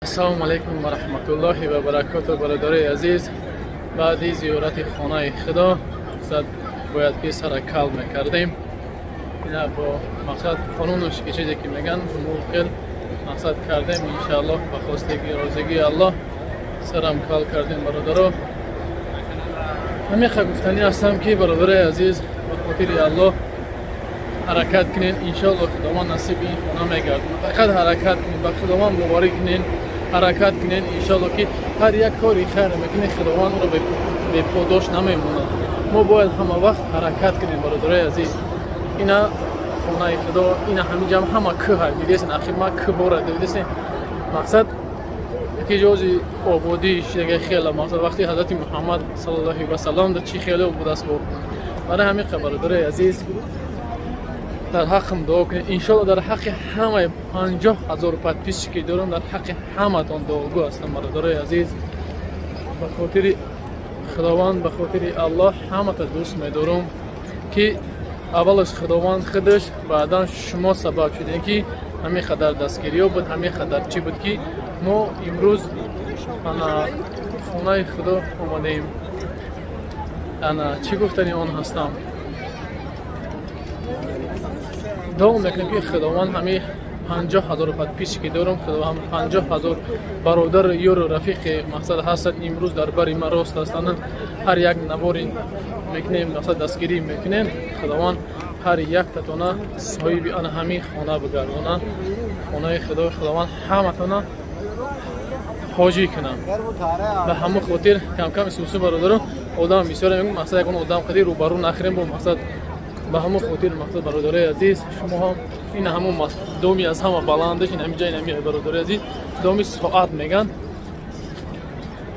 Ассалому алайкум ва раҳматуллоҳи ва баракотуҳ. Бародарои азиз, баъди зиёрати хонаи Худо мақсад бояд ки сара кал мекардем. Ина бо мақсад қонунаш ки чизе ки меган мумкин мақсад кардем. Иншааллоҳ ба хостагии розигии Аллоҳ сарам кал кардем. Бародаро, ҳамиқа гуфтанӣ ҳастам ки бародарои азиз, ба хотири Аллоҳ ҳаракат кунед. Иншоаллоҳ Худованд насиби ин хона мегардад. Фақат ҳаракат кунед, ба Худованд боварӣ кунед, ҳаракат кунед. Иншоаллоҳ ки ҳар як кори хайр мекунед, Худованд ӯро беподош намемонад. Мо бояд ҳама вақт ҳаракат кунем, бародарои азиз. Ина хонаи Худо, ина ҳамин ҷам ҳама кӯҳ дидесен. Ахир ма кӯҳора дидесен. Мақсад яке ҷози ободӣ шидаги хела мақсад вақти ҳазрати Муҳаммад саллаллоҳу алайҳи васаллам да чӣ хеле будааст. Бо барои ҳамин, бародарои азиз, дар ҳаққам дуо кунед. Иншоалло дар ҳаққи ҳамаи 50 000 подписчики дорам, дар ҳаққи ҳаматон дуогӯ ҳастам. Бародарои азиз, ба хотири Худованд, ба хотири Аллоҳ ҳамата дӯст медорам, ки аввалаш Худованд худаш, баъдан шумо сабаб шудем, ки ҳамин қадар дастгириё буд, ҳамин қадар чӣ буд, ки мо имрӯз ана хонаи Худо омадем. Ана чӣ гуфтани он ҳастам, дуо мекунем, ки Худованд ҳамин 50 000 подписчики дорам, Худованд 50 000 бародар, ёру рафиқи мақсад ҳастанд, имрӯз дар бари ма рост ҳастанд. Ҳар як навори мекунем, мақсад дастгирӣ мекунем. Худованд ҳар яктатона соҳиби ана ҳамин хона бигардона. Хонаи Худо Худованд ҳаматона ҳоҷӣ кунам. Ба ҳамон хотир камкам исусу, бародаро, одам бисёр мегӯ, мақсад ягон одам қади рӯбарӯ нахӯрем бо мақсад. Ба ҳамон хотир мақсад, бародарои азиз, шумо ҳам ин ҳамон доми аз ҳама баландаш ин ҳамин ҷа, ин ҳами, бародарои азиз, доми соат меган.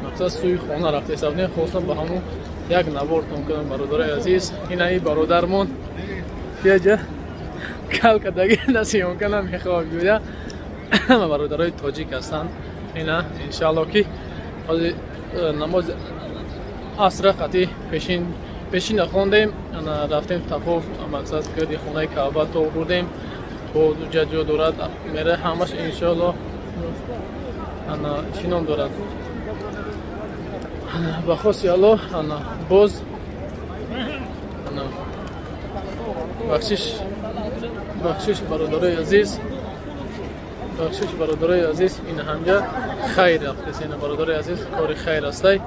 Мақсад сӯи хона рафта ҳисаб хостам ба ҳамон як навортон кунам. Бародарои азиз, ин бародармон яҷа калкадаги насиёнка намехоҳад гӯя. Ҳама бародарои тоҷик ҳастанд. Ина иншаалло ки ҳозир намози асра қатӣ пешин пешина хондем, рафтем тафоф, мақсад гирди хонаи Каъба то бурдем. Бо ҷо дорад мере ҳамаш иншоалло. Ана чӣ ном дорад, ба хости Аллоҳ. Ана боз ана бахшиш, бахшиш, бародарои азиз, бахшиш, бародарои азиз. Ин ҳамҷа хайр рафтест. Ина, бародарои азиз, кори хайр астай.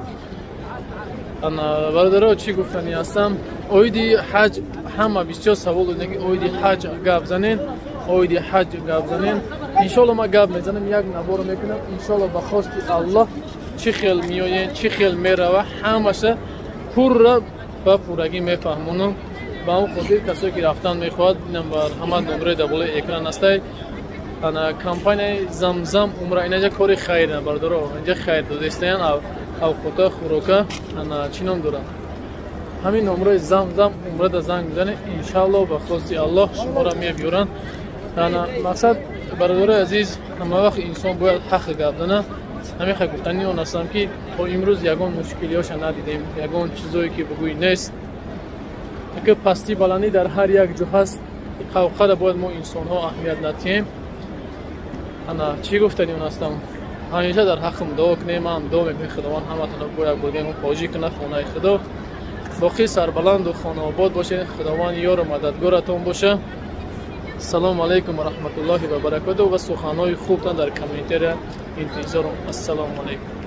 Ана, бародаро, чӣ гуфтанӣ ҳастам оиди ҳаҷ? Ҳама бисёр савол додем, ки оиди ҳаҷ гап занен, оиди ҳаҷ гап занен. Иншоалло ман гап мезанам, як наворо мекунам. Иншоалло ба хости Аллоҳ чӣ хел меояд, чӣ хел мерава, ҳамаша пурра ба пуррагӣ мефаҳмонам. Ба ҳамон хотир касое ки рафтан мехоҳад, инам бар ҳама номерои дар болои экран астай. Ана компанияи Замзам Умра, инаҷа кори хайр, бародаро, инҷа хайр додистаян, авқота, хӯрока. Ана чӣ ном дорад, ҳамин номрои Замзам Умрада занг бизанед. Иншаалло ба хости Аллоҳ шуморо мебиёранд. Ана мақсад, бародарои азиз, ҳама вақт инсон бояд ҳақ гап зана. Ҳамин гуфтани он ҳастам, ки то имрӯз ягон мушкилиёша надидем, ягон чизое ки бигӯй нест. Ки пастӣ баландӣ дар ҳар як ҷо ҳаст, қавқада бояд мо инсонҳо аҳамият натиҳем. Ана чӣ гуфтани он ҳастам, ҳамеша дар ҳаққам дуо кунем, ман дуо мекунем, Худованд ҳаматонро бо як бурдем ҳоҷӣ кунад хонаи Худо. Боқӣ сарбаланду хонаобод бошед, Худованд ёру мададгоратон боша. Ассалому алайкум ва раҳматуллоҳи ва баракотуҳ. Ва суханҳои хубтон дар комментария интизорам. Ассалому алайкум.